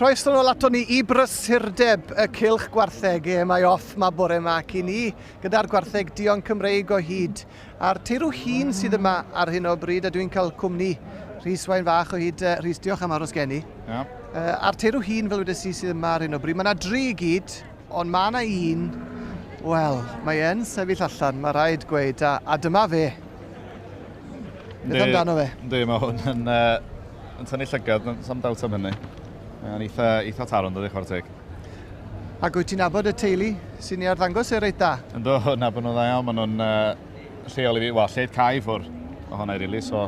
Croeso nôl ato ni i brysurdeb y cylch gwartheg. E, mae off ma bore yma ac i ni gyda'r gwartheg duon Cymreig o hyd. A'r teirw hun sydd yma ar hyn o bryd, a dwi'n cael cwmni Rhys Wain Fach o hyd. Rhys, diolch am aros gen i. Yeah. A'r teirw hun, fel wedes i, sydd yma ar hyn o bryd. Mae yna dri i gyd, ond mae yna un, wel, mae e'n sefyll allan, mae rhaid gweud, a dyma fe. Beth amdano fe? Yndi, mae hwn yn, yn tynnu llygad, sam dawt am hynny. Mae'n eitha, eitha tarwn, dydy, chwarae teg. Ac wyt ti'n nabod y teulu sy'n ei arddangos e reit dda? Ynddo, nabod nhw'n dda iawn. Maen nhw'n lleol i fi, wel, lled cae ffwr ohona i, really, so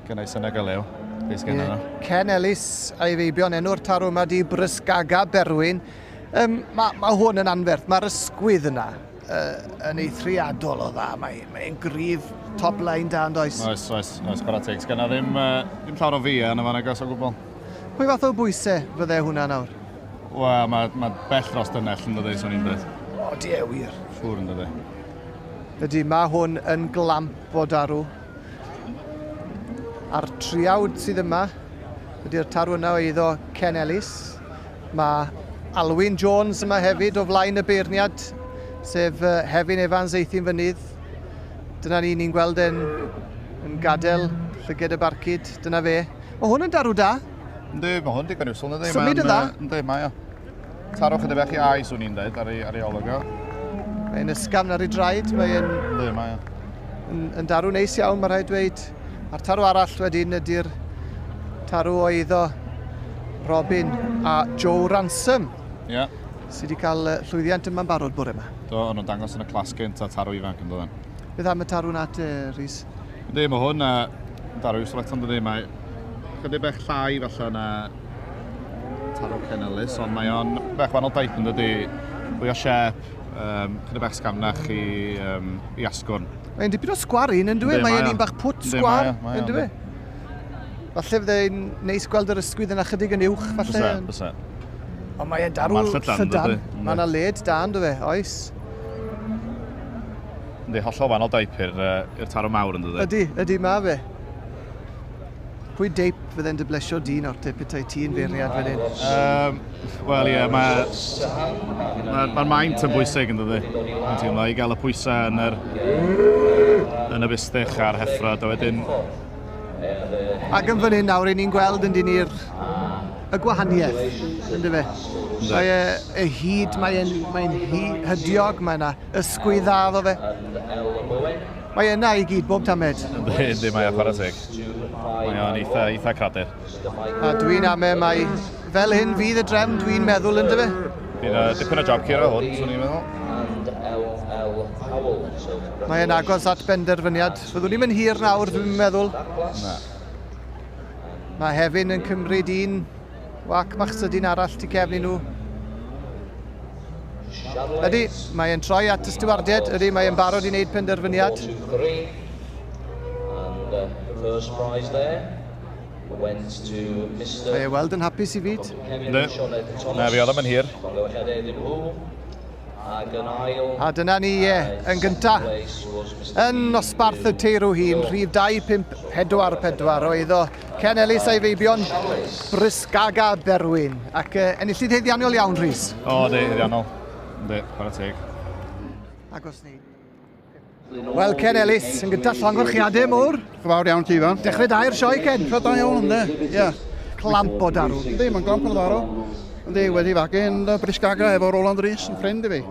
gynnau synnau gael lew. Beth sgen nhw. Ken Ellis a'i feibion, enw'r tarw yma di Brysgaga Berwyn. Um, mae ma hwn yn anferth, mae'r ysgwydd yna yn eithriadol o dda. Mae'n mae gryf top line da, yn does? Oes, oes, oes, chwarae teg. Sgenna ddim, ddim llawer o fi yn y fan agos o gwbl. Pwy fath o bwysau fydde hwnna nawr? Wel, mae, mae bell dros dynnell yn dydy, swn i'n dweud. O, di e wir. Siŵr yn dydy. Ydy, mae hwn yn glamp o darw. A'r triawd sydd yma ydy'r tarw yna o eiddo Ken Ellis. Mae Alwyn Jones yma hefyd o flaen y beirniad, sef Hefin Evans Eithin Fynydd. Dyna ni, ni'n gweld e'n yn gadael llyged y barcud, dyna fe. Mae hwn yn darw da. Yndi, mae hwn digon iwswl, yndi. Symud yn dda. Yndi, mae o. Tarw chydig bach i ai, swn i'n dweud, ar ei, ar ei olwg o. Mae'n ysgafn ar ei draed, mae'n... Yndi, mae o. Yn, yn darw neis iawn, mae rhaid dweud. A'r tarw arall wedyn ydy'r tarw o eiddo Robin a Joe Ransom. Ie. Yeah. Sydd wedi cael llwyddiant yma'n barod bore yma. Do, o'n nhw'n dangos yn y clas gynt a tarw ifanc yn dod. Beth am y tarw na te, Rhys? Yndi, mae hwn yn darw useful eto, dydy. Mae chydig bach llai falle na tarw Ken Ellis, ond mae o'n bach wahanol daip yn dydy. Fwy o siep, chydig bach sgamnach i, i asgwrn. Mae'n dipyn o sgwar un, yn dwi? Mae'n un bach pwt sgwar, yn dwi? Falle fydde'n neis gweld yr ysgwydd yna chydig yn uwch, falle. Byse, byse. Ond mae'n darw llydan. Mae yna led da, ynddo fe, oes? Yndi, hollol wahanol deip i'r tarw mawr, yn dydy? Ydy, ydy, mae fe. Pwy deip fydde'n dy blesio di nawr te, petai ti'n feirniad fan hyn? Wel ie, mae'r ma, ma maint yn bwysig yn dydy. Yn teimlo i gael y pwysau yn yr, yn y bustych a'r heffrod, a wedyn... Ac yn fan hyn nawr, ni'n gweld yn dyn ni'r y gwahaniaeth, ynddo fe? Mae e, y hyd, mae'n mae hydiog, mae yna ysgwydd dda iddo fe. Mae yna i gyd, bob tamed. Yndi, yndi, mae o chwarae teg. Mae o'n eitha, eitha cradur. A dwi'n ame mai fel hyn fydd y drefn, dwi'n meddwl, ynddo fe? Bydd uh, dipyn o job curo hwn, swn i'n meddwl. Mae e'n agos at benderfyniad. Fyddwn ni'n mynd hir nawr, dwi'n meddwl. Na. Mae Hefin yn cymryd un wac bach sydyn arall tu cefn i nhw. Ydy, mae e'n troi at y stiwardiaid. Ydy, mae e'n barod i wneud penderfyniad. Mae e weld yn hapus i fyd. Yndi. Na, fi oedd am yn hir. A dyna ni, ie, yn gynta. Yn nosbarth y teirw hun, rhif 2544 o eiddo Ken Ellis a'i feibion, Brysgaga Berwyn. Ac enillydd haeddiannol iawn, Rhys. O, yndi, haeddiannol. Yndi, chwarae teg. Agos ni. Wel, Ken Ellis, yn gyda llongyfarchiadau mowr. Fawr iawn ti, Ifan. Dechrau da i'r sioe, Ken. Dechrau da iawn, ynddi. Ie. Clamp o darw. Ynddi, mae'n glamp o darw. Ynddi, wedi fagu yn Brisgaga efo Roland Rees, yn ffrind i fi.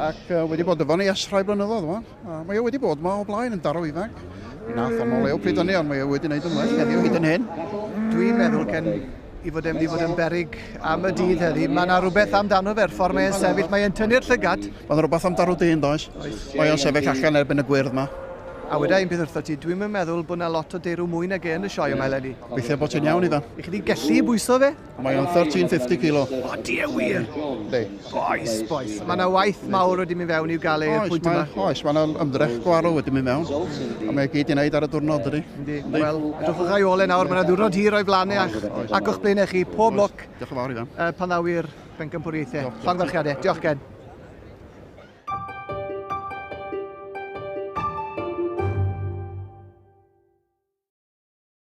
Ac wedi bod efo ni ers rhai blynyddoedd, wan. Mae o wedi bod yma o blaen yn darw ifanc. Mi nath o'n olew pryd hynny, ond mae o wedi gwneud yn well heddiw hyd yn hyn. Dwi'n meddwl, Ken, i fod e'n mynd i fod yn beryg am y dydd heddi. Mae yna rhywbeth amdano fe'r ffordd mae'n sefyll, mae'n tynnu'r llygad. Mae yna rhywbeth am darw dyn, does? Mae o'n sefyll allan erbyn y gwyrdd yma. A weda un peth wrtho ti, dwi'm yn meddwl bod yna lot o deirw mwy nag e yn y sioe yma eleni. Gobeithio bod ti'n iawn, Ifan. I chi 'di gellu bwyso fe? Mae o'n 1350 kilo. O, die wir! Yndi. Boys, boys. Mae yna waith mawr wedi mynd fewn i'w gael e i'r pwynt yma. Oes, mae yna ymdrech gwarw wedi mynd mewn. A mae e gyd i wneud ar y diwrnod, dydy. Yndi. Wel, edrychwch a'i ôl e nawr, mae yna ddiwrnod hir o'i flaen e ac, ac o'ch blaenau chi. Pob lwc. Diolch yn fawr, Ifan. Pan ddaw i'r bencampwriaethau. Llongyfarchiadau. Diolch, Ken.